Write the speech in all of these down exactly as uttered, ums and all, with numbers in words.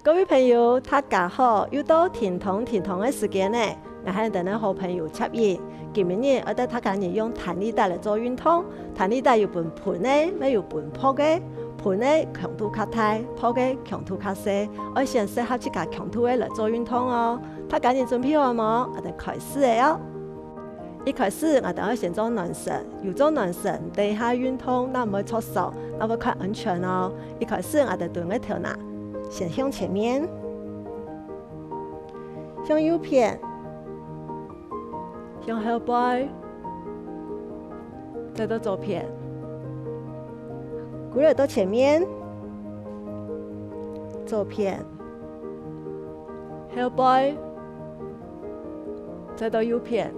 各位朋友，大家好！又到停動停動个時間呢，𠊎係你等个好朋友Chap Yin。今晡日愛帶大家人用彈力帶來做運動。彈力帶有分歕个，乜有分拍个。歕个強度較大，拍个強度較細，愛選適合自家強度个來做運動哦。大家人準備好無？𠊎等開始了哦！ 一開始，𠊎兜愛先做暖身，有做暖身，等一下運動正毋會著傷，正會較安全哦。一開始，𠊎兜蹲个頭那，先向前面，向右片，向後背，再到左片，過來到前面，左片，後背，再到右片。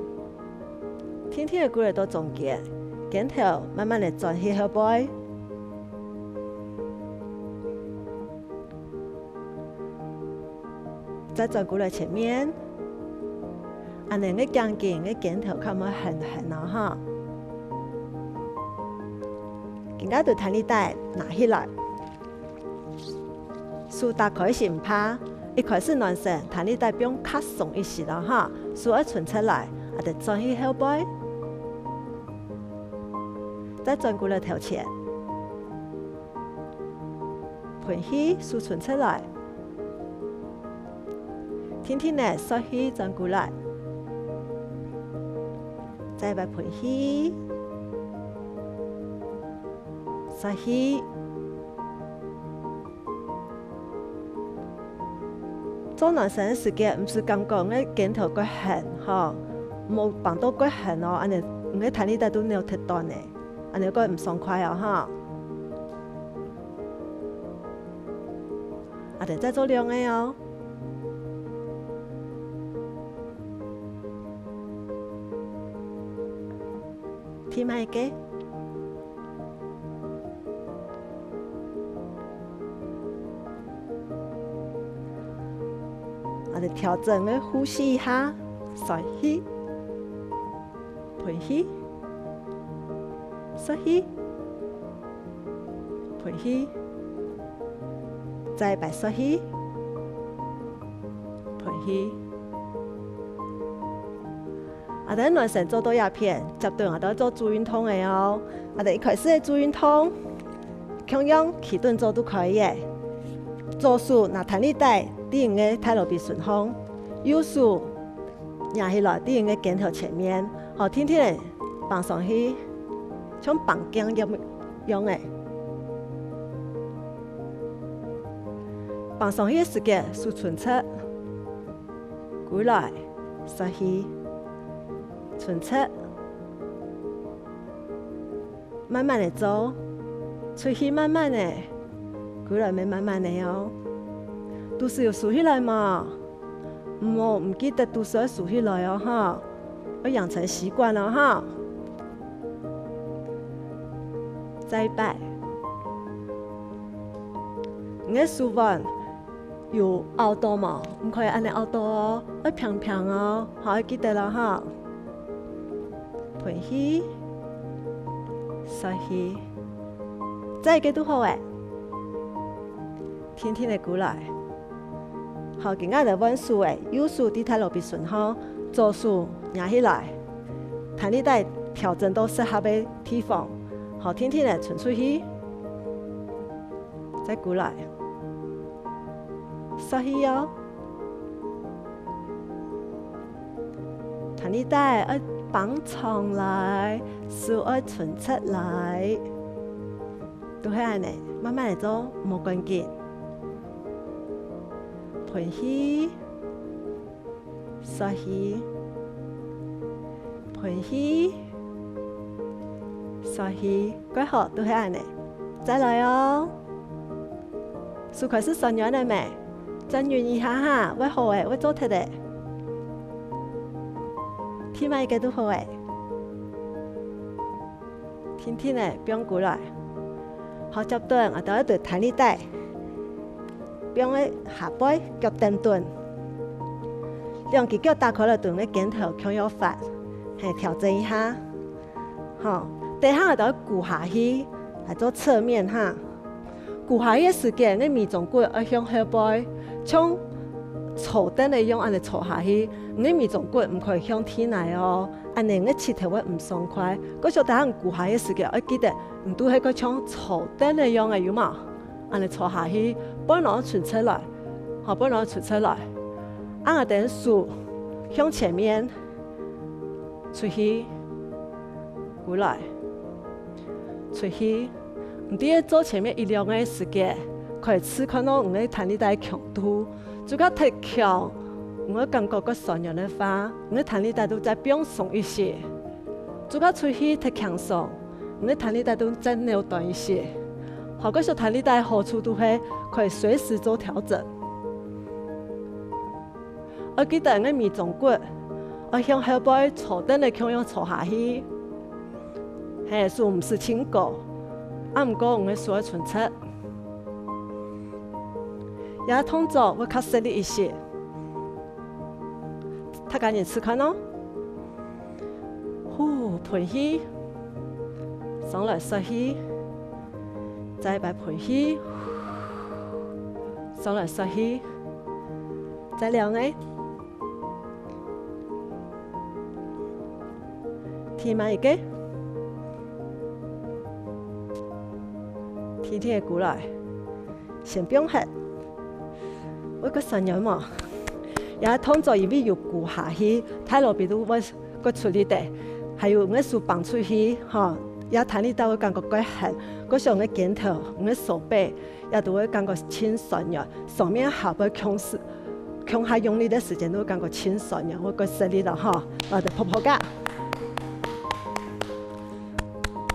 定定仔過來到中間，肩頭慢慢仔轉去後背，再轉過來前面。恁仔个頸根、个肩頭較毋會絚絚哦哈。今下就彈力帶拿起來。 手打開係毋怕，一開始暖身，彈力帶放較鬆一息囉哈，手愛伸出來，啊，就轉去後背，再轉過來頭前，歕氣，手伸出來，定定仔欶氣轉過來，再一擺歕氣，欶氣。 做暖身个時節，毋使感覺你个肩頭蓋絚吼，莫繃到蓋絚哦，恁仔你个彈力帶都扭忒短呢，恁仔蓋毋爽快哦哈。啊，等再做兩个哦。 第二个，啊，就調整个呼吸一下，欶氣，歕氣，欶氣，歕氣，再一擺欶氣，歕氣。 𠊎兜暖身做到這片，接等𠊎兜做主運動个哦。𠊎兜一開始个主運動，共樣企等做就可以了。左手拿彈力帶，在你个大肚皮脣項，右手擎起來，在你个肩頭前面，好，定定仔繃上去，像繃頸一樣个。繃上去个時節，手伸出。 過來，欶氣，伸出，慢慢仔做，出去慢慢仔，過來乜慢慢仔哦。肚屎有收起來無？毋好毋記得肚屎愛收起來哦哈，愛養成習慣哦哈。再一擺，你个手腕 有拗著無？毋可以恁仔拗著哦，愛平平哦，好，愛記得哦哈。歕氣，欶氣，再一个就好了。定定仔過來。好，今下來換手了，右手在大肚皮脣項，左手擎起來，彈力帶調整到適合个地方，好，定定仔伸出去。 再過來，欶氣哦。彈力帶愛繃長來，手愛伸直來。就係恁仔，慢慢仔做，莫趕緊。歕氣， 欶氣，歕氣，欶氣，蓋好，就係恁仔。再來哦。手開始痠軟了無？再忍一下哈，會好了，會做得了。第二个就好了。 定定仔放過來。好，接等𠊎兜愛對彈力帶，放个下背，腳蹬蹲。兩支腳打開來，對你个肩頭共樣闊，係，調整一下。好，等下𠊎兜愛跍下去，來做側面哈。跍下去个時節，你个尾中骨愛向後背，像坐凳仔樣恁仔坐下去，你个尾中骨毋可以向地泥哦，恁仔你个膝頭會毋爽快。故所大家跍下去个時節，愛記得，你都係該像坐凳仔樣仔，有無？恁仔坐下去，背囊伸出來，好，背囊伸出來。啊，𠊎兜手向前面，出去，歸來，出去。你在做前面一兩个時節，可以試看到你个彈力帶強度，做較忒強，你會感覺較痠軟个話，你个彈力帶都再放鬆一息。做較出去忒輕鬆，你个彈力帶都再扭短一息。好，故所彈力帶好處都係可以隨時做調整。愛記得你个尾中骨愛向後背坐凳仔共樣坐下去。係，手毋使盡高，啊，毋過你个手愛伸直。這動作會較食力一息。大家人試看哦。呼，歕氣，上來吸氣，再一擺歕氣，上來吸氣，再兩个。 停慢一个，定定仔跍來，先放忒。會較痠軟無？這動作因為有跍下去，大老髀都會較出力个，還有你个手放出去，吼，這彈力帶會感覺較絚，故所你个肩頭、你个手背， 也都會感覺盡痠軟，上面下背共時，共下用力个時間都會感覺盡痠軟，會較食力了吼。𠊎兜噗噗仔，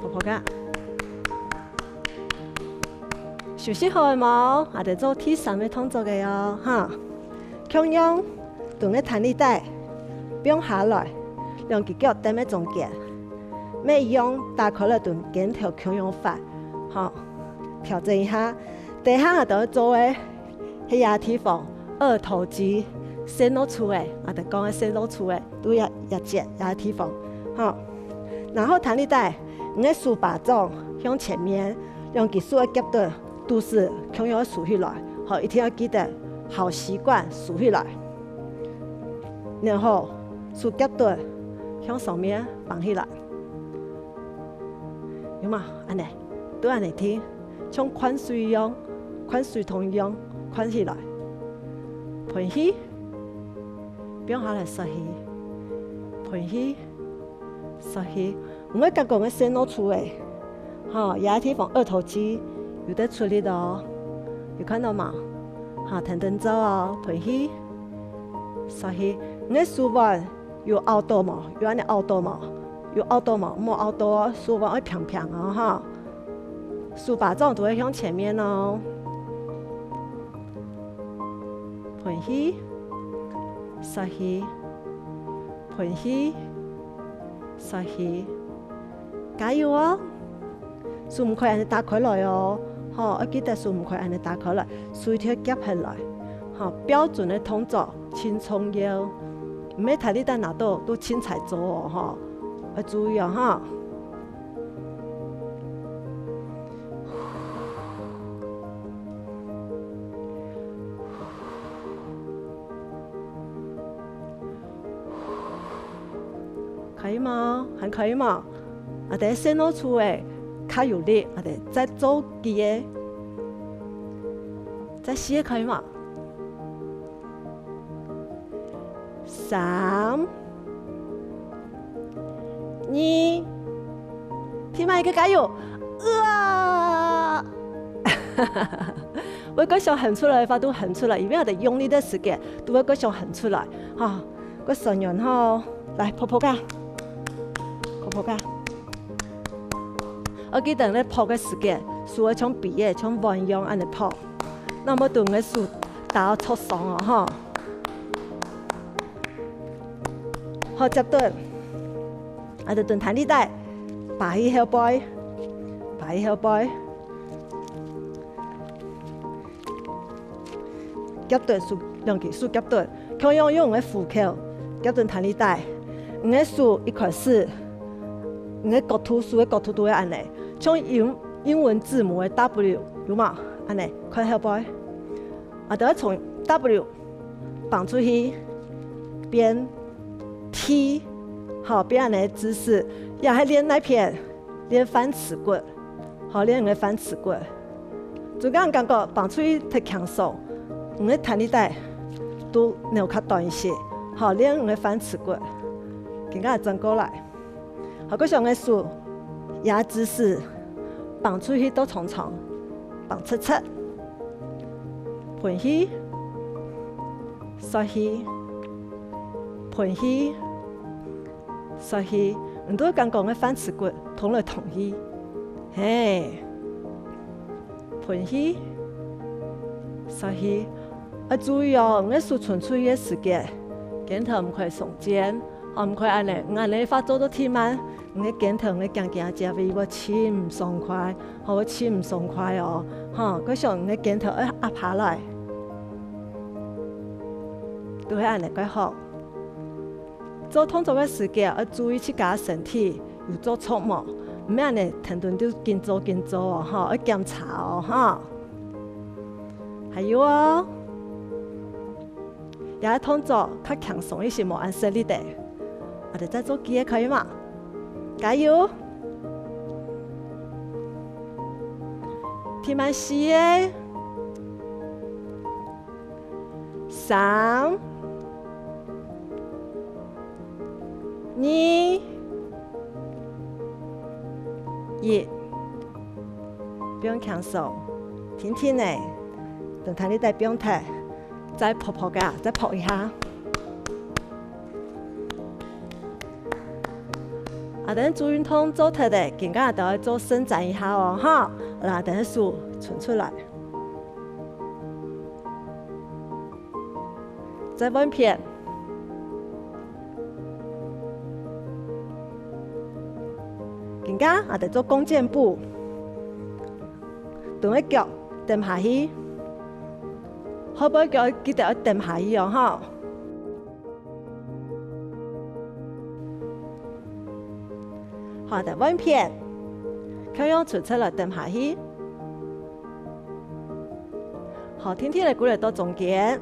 噗噗仔。休息好了無？𠊎兜做第三个動作个哦，哈。共樣，同个彈力帶放下來，兩支腳踮在中間，乜一樣打開來同肩頭共樣闊，吼，調整一下。 等下𠊎兜愛做个係這地方，二頭肌，線路處仔，𠊎兜講个線路處仔，都這，這節，這地方，吼。然後彈力帶，你个手巴掌向前面，兩支手个夾等，肚屎共樣收起來，吼，一定愛記得，好習慣收起來。然後，手夾等，向上面放起來。 有無？恁仔，都恁仔停，像灌水一樣，灌水桶一樣，灌起來。歕氣，放下來，吸氣，歕氣，吸氣。毋會感覺个線路處仔，吼，這地方二頭肌有在出力哦，有看到無？好，跈等做哦，歕氣，吸氣。你个手腕 有拗著無？有恁仔拗著無？有拗著無？莫拗著哦，手腕愛平平哦，吼。手巴掌都會向前面哦。歕氣，吸氣，歕氣，吸氣。加油哦！ 手毋可以恁仔打開來哦，吼，愛記得手毋可以恁仔打開來，手一定愛夾起來，吼，標準个動作盡重要，毋係彈力帶拿著都盡在做哦，吼，愛注意哦，吼。 可以嗎？還可以嗎？啊，等下線路處仔較有力，啊，等下再做幾个，再四个可以嗎？三、二，第五个加油！啊！會較想喊出來个話，都喊出來，因為𠊎兜用力个時節，都會較想喊出來，哈。 較痠軟吼。來，噗噗仔，噗噗仔。愛記得咧噗个時節，手愛像杯仔、像碗樣恁仔噗，若毋會對你个手打著著傷哦，吼。好，接等，啊，就等彈力帶，扒去後背，扒去後背。 夾等手，兩支手夾等，共樣用你个虎口夾等彈力帶。你个手一開始，你个角度，手个角度都會恁仔，像英，英文字母个W，有無？恁呢，看後背。啊，就愛從W挷出去，變T，好，變恁呢个姿勢，也係練哪片？練飯匙骨，好，練你个飯匙骨。中間感覺挷出去忒輕鬆，你个彈力帶都扭較短一些，好，練你个飯匙骨。今下轉過來。 好，過想个手，這姿勢，挷出去到長長，挷直直，歕氣，欶氣，歕氣，欶氣。你都會感覺你个飯匙骨動來動去，嘿，歕氣，欶氣。愛注意哦，你个手伸出去个時節，肩頭毋可以鬆肩。 哦，毋可以恁呢，恁呢話做到忒慢，你个肩頭、你个頸頸个位會盡毋爽快，吼，會盡毋爽快哦。吼，過想你个肩頭愛壓下來，就係恁呢較好。做動作个時節，愛注意自家身體有做錯無，毋係恁呢，跈等就緊做緊做哦，吼，愛檢查哦，吼。還有哦。 這个動作較輕鬆一息，無恁食力个。𠊎兜再做幾个可以嗎？加油！第滿四个，三、二、一，放輕鬆，定定仔，等彈力帶放忒。 再噗噗个，再噗一下。啊，等足運動做忒咧，今下就愛做伸展一下哦，哈。啊，等手伸出來，再換片。今下啊，就做弓箭步，等个腳蹬下去。 後背腳記得愛蹬下去哦，吼。好，再換片，共樣伸出來蹬下去。好，定定仔歸來到中間。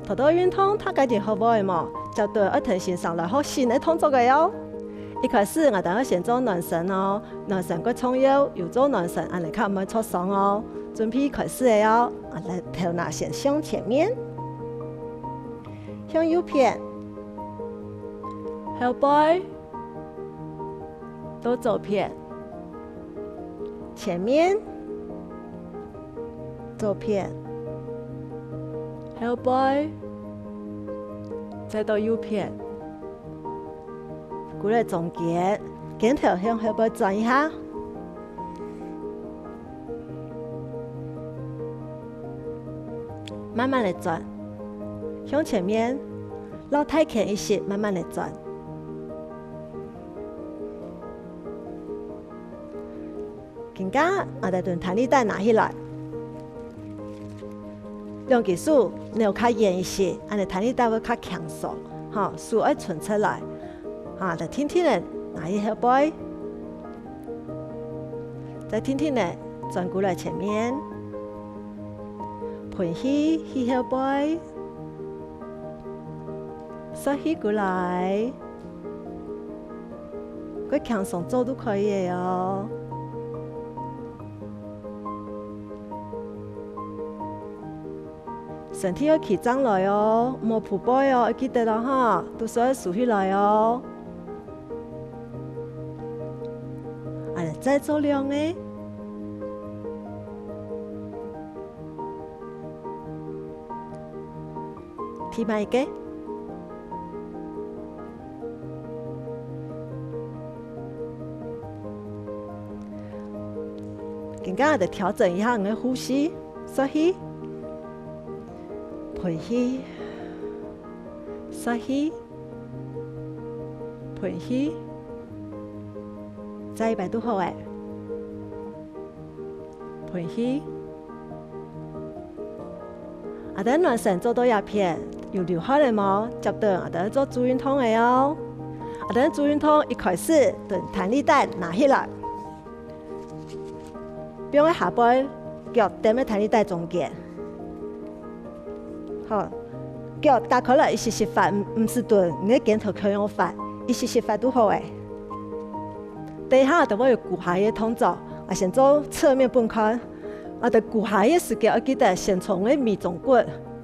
頭到運動，大家已經學會無？接著愛跈先生來學新个動作个哦。一開始，𠊎兜愛先做暖身哦。 暖身个重要，有做暖身，恁仔較毋會著傷哦。準備開始了哦，𠊎兜頭那先向前面，向右片，後背，到左片，前面，左片，後背，再到右片。 歸來中間，肩頭向後背轉一下。慢慢仔轉，向前面，落大拳一息，慢慢仔轉。 今下，𠊎兜等彈力帶拿起來。兩隻手扭較遠一息，恁仔彈力帶會較輕鬆。吼，手愛伸出來。哈，就定定仔拿去後背。再定定仔轉歸來前面。歕氣，去後背。欶氣歸來。 較輕鬆做都可以个哦。身體愛企正來哦，毋好匍背哦，愛記得哦哈，肚屎愛收起來哦。啊，再做兩個。 第滿一個。今下就調整一下你个呼吸，吸氣，歕氣，吸氣，歕氣，再一擺就好咧。 歕氣。啊，等暖身做到這片，有流汗咧無？接等啊，等做足運動个哦。啊，等做足運動一開始，等彈力帶拿起來。放个下背，腳踮个彈力帶中間。好，腳打開來一息息闊，毋，毋使對你个肩頭共樣闊，一息息闊就好欸。等一下就會有跍下去个動作，啊，先做側面分看。啊，就跍下去个時節，愛記得先從你个尾中骨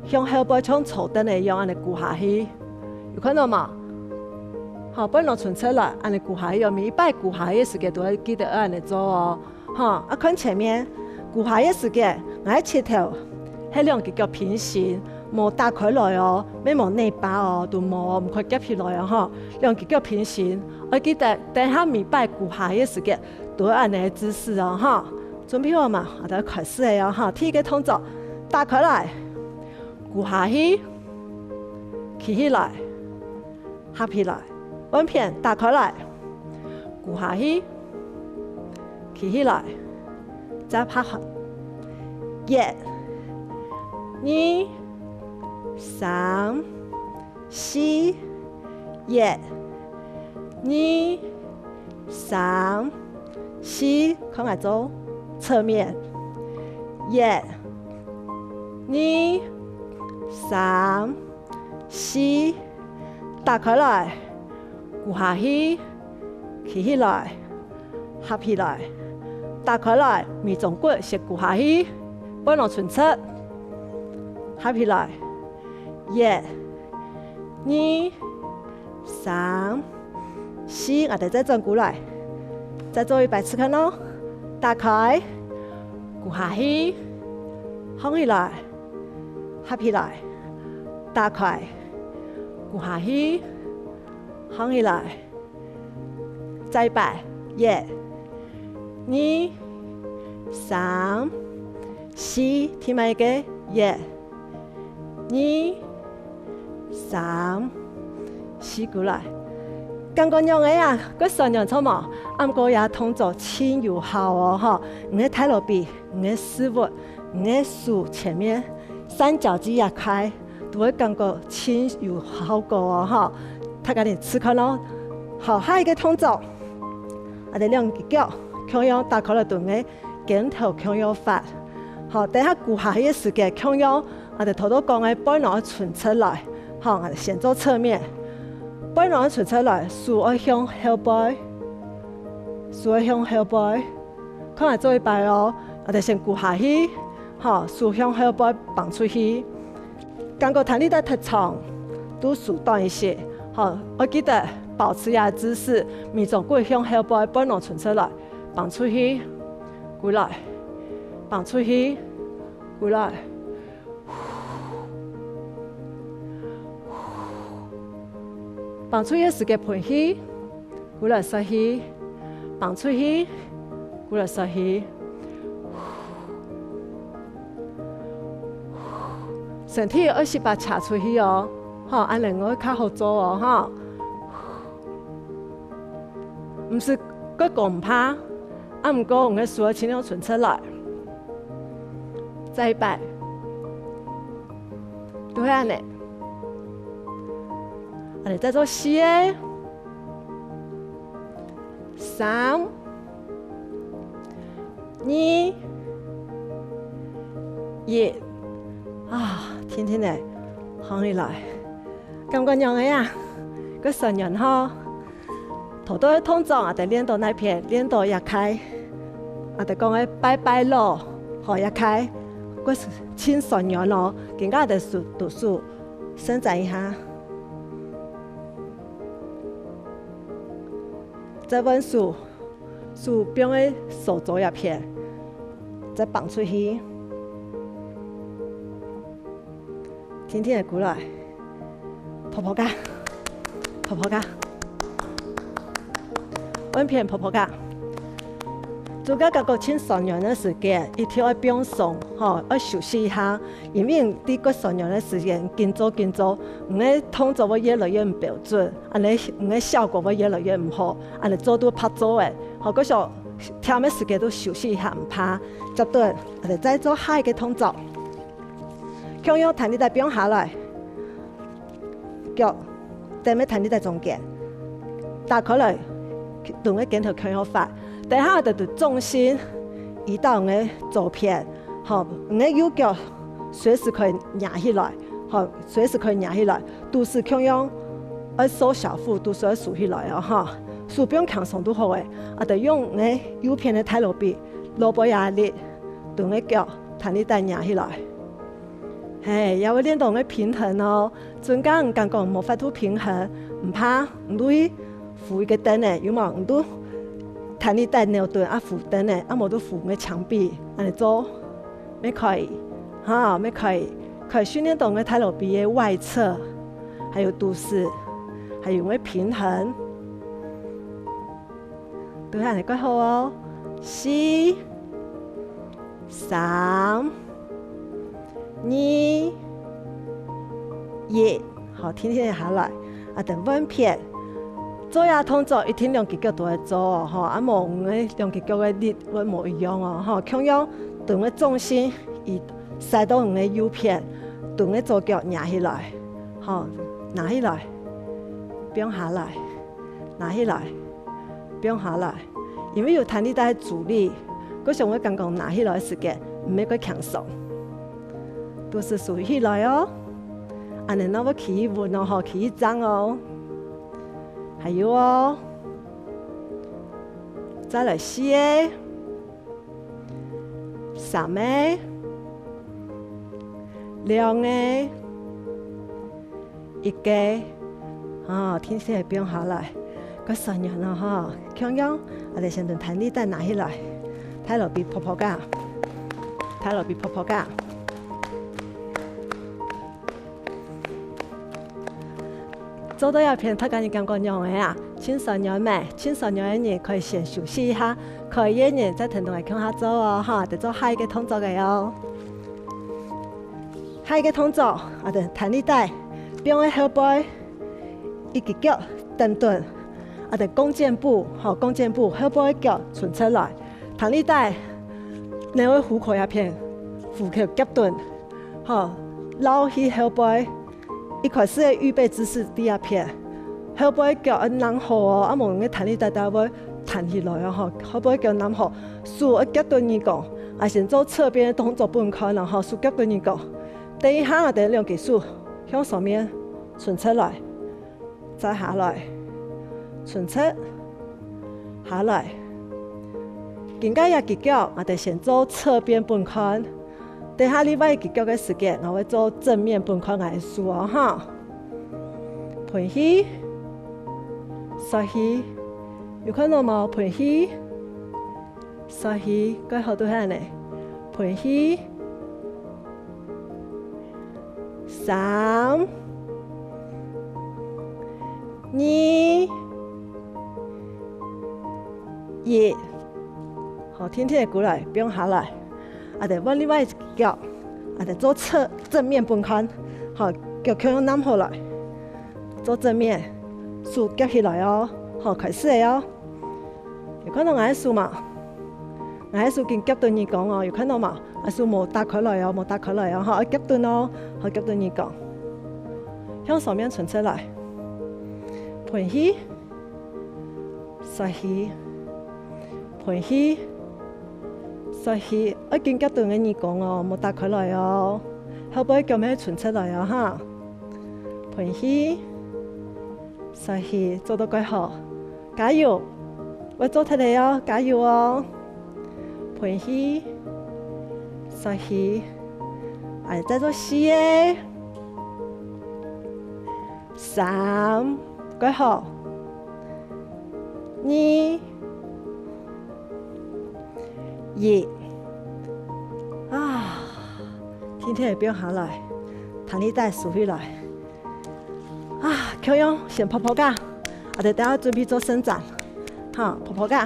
向後背像坐凳仔一樣恁仔跍下去，有看著無？好，背囊伸直來，恁仔跍下去哦，每一擺跍下去个時節都愛記得愛恁仔做哦。 吼，啊，看前面，跍下个時節，𠊎个膝頭係兩隻腳平行，無打開來哦，乜無內八哦，都無哦，毋可以夾起來哦，吼。兩隻腳平行，愛記得等下每擺跍下个時節，都愛恁仔个姿勢哦，吼。準備好嘛？𠊎兜開始个哦，吼。第一个動作，打開來，跍下去，企起來， 合起來，換片打開來，跍下去，企起來，再拍開。一、二、三、四，一、二、三、四，看𠊎做側面，一、二、三、 四，打開來，跍下去，企起來，合起來，打開來，尾中骨先跍下去，背囊伸直，合起來，一、二、三、四，𠊎兜再轉過來，再做一擺試看哦。打開，跍下去，䟘起來， 合起來，打開，跍下去，䟘起來，再一擺，一、二、三、四，第二擺个，一、二、三、四，跍來。感覺仰仔啊？較痠軟著無？啊毋過這動作盡有效哦，吼！你个大老髀，你个屎朏， 你个手前面三角肌這塊，都會感覺盡有效果哦，吼。大家來試看哦。好，下一个動作，𠊎兜兩隻腳共樣打開來，對你个肩頭共樣闊。好，等下跍下去个時節，共樣，𠊎兜頭頭講个背囊愛伸直來，好，𠊎兜先做側面。背囊愛伸直來，手愛向後背，手愛向後背。 看𠊎做一擺哦，𠊎兜先跍下去，吼，手向後背放出去。感覺彈力帶忒長，就縮短一息，吼，愛記得保持這姿勢，尾中骨向後背，背囊伸直來，放出去，跍來，放出去，跍來。 放出去个時節歕氣，跍來吸氣，放出去，跍來吸氣。身體愛識把斜出去哦，吼，恁仔會較好做哦，吼。毋使過高毋怕，啊毋過你个手愛盡量伸直來。再一擺。 就係恁仔。恁仔再做四个，三、二、一，啊，定定仔，䟘起來。感覺仰仔啊？較痠軟吼？ 頭到个動作，𠊎兜練到哪片，練到這塊，𠊎兜講个拜拜囉，吼，這塊，過盡痠軟囉，今下𠊎兜手，就手伸展一下，再換手，手放个手肘這片，再放出去。 定定仔跍來，噗噗嘎，噗噗嘎，換片噗噗嘎。自家感覺盡痠軟个時節，一定愛放鬆，吼，愛休息一下。因為你在較痠軟个時節，緊做緊做，你个動作會越來越毋標準，恁仔你个效果會越來越毋好，恁仔做就白做咧。吼，該想忝个時節就休息一下，毋怕。接等，𠊎兜再做下一个動作。 共樣彈力帶放下來，腳踮个彈力帶中間，打開來，同个肩頭共樣闊。等下就對重心，移到你个左片，吼，你个右腳隨時可以擎起來，吼，隨時可以擎起來，肚屎共樣愛收小腹，肚屎愛收起來哦，吼，手放輕鬆就好誒，啊，就用你个右片个大老髀，落背下力，對你个腳彈力帶擎起來。 嘿，也會練到你个平衡哦。中間你感覺無法度平衡，毋怕，你就去扶一個凳仔，有無？你就彈力帶扭轉啊，扶凳仔，啊無就扶你个牆壁，恁仔做，乜可以，哈，乜可以，可以訓練到你个大老髀个外側，還有肚屎，還有你个平衡。 對，恁仔蓋好哦。四、三、二、一，好，定定下來。啊，等換片。做這動作一定兩隻腳都愛做哦，吼，啊無你个兩隻腳个力會無一樣哦，吼，共樣，對你个重心移，徙到你个右片，對你个左腳擎起來，吼，擎起來，放下來。 擎起來，放下來，因為有彈力帶个阻力，故所以會感覺擎起來个時節，毋會蓋輕鬆。肚屎收起來哦，恁仔正會企穩哦，吼，企正哦。還有哦，再來四個， 三個，兩個，一個，啊，定定仔放下來，過三個哦，吼，共樣，𠊎兜先同彈力帶擎起來，大老髀噗噗仔，大老髀噗噗仔。 做到這片，大家你感覺仰仔啊？盡痠軟無？盡痠軟个人可以先休息一下，可以个人再跈等𠊎共下做哦，哈，得做下一個動作个哦。下一個動作，啊，對，彈力帶，放在後背，一隻腳蹬等，啊，對，弓箭步，吼，弓箭步，後背腳伸出來，彈力帶，你个虎口這片，虎口夾等，吼，繞去後背。 一開始个預備姿勢在這片，後背腳愛躪好哦，啊無你个彈力帶就會彈起來哦，吼，後背腳躪好，手愛夾等耳公，啊先做側邊个動作分看哦，吼，手夾等耳公。等一下啊，等兩隻手向上面伸出來，再下來，伸出，下來。今个這隻腳，𠊎兜先做側邊分看。 等下另外一隻腳个時節，𠊎會做正面分看𠊎个手哦，哈。歕氣，欶氣，有看到無？歕氣，欶氣，蓋好，就恁仔。歕氣，三、二、一。好，定定仔過來，放下來。 啊，對，換另外一隻腳，啊，對，做側，正面分看，好，腳共樣躪好來，做正面，手夾起來哦，好，開始了哦。有看到𠊎个手無？𠊎个手緊夾等耳公哦，有看到無？啊，手無打開來哦，無打開來哦，好，愛夾等哦，好，夾等耳公，向上面伸出來，歕氣。 欶氣，歕氣，欶氣，愛緊夾等你个耳公哦，莫打開來哦。後背腳乜伸出來哦，哈。歕氣，欶氣，做到蓋好，加油！會做得个哦，加油哦！歕氣，欶氣，哎，再做四個。 三，蓋好。二，一。啊，定定仔放下來，彈力帶收起來。啊，共樣先泡泡腳，啊，等下準備做伸展。哈，泡泡腳。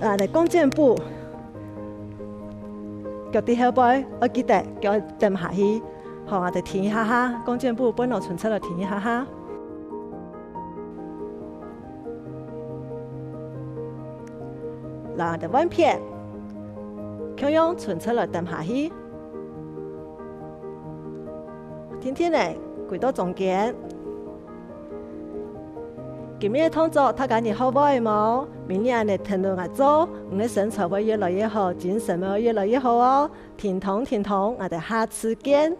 啊，來弓箭步，腳在後背，愛記得腳愛蹬下去。 好，𠊎兜停一下下，弓箭步分𠊎伸出來停一下下。來，𠊎兜換片，共樣伸出來蹬下去。定定仔，歸到中間。今日个動作大家你學會無？明日恁樣跈等𠊎做，你个身材會越來越好，精神會越來越好哦。停動，停動，𠊎兜下次見。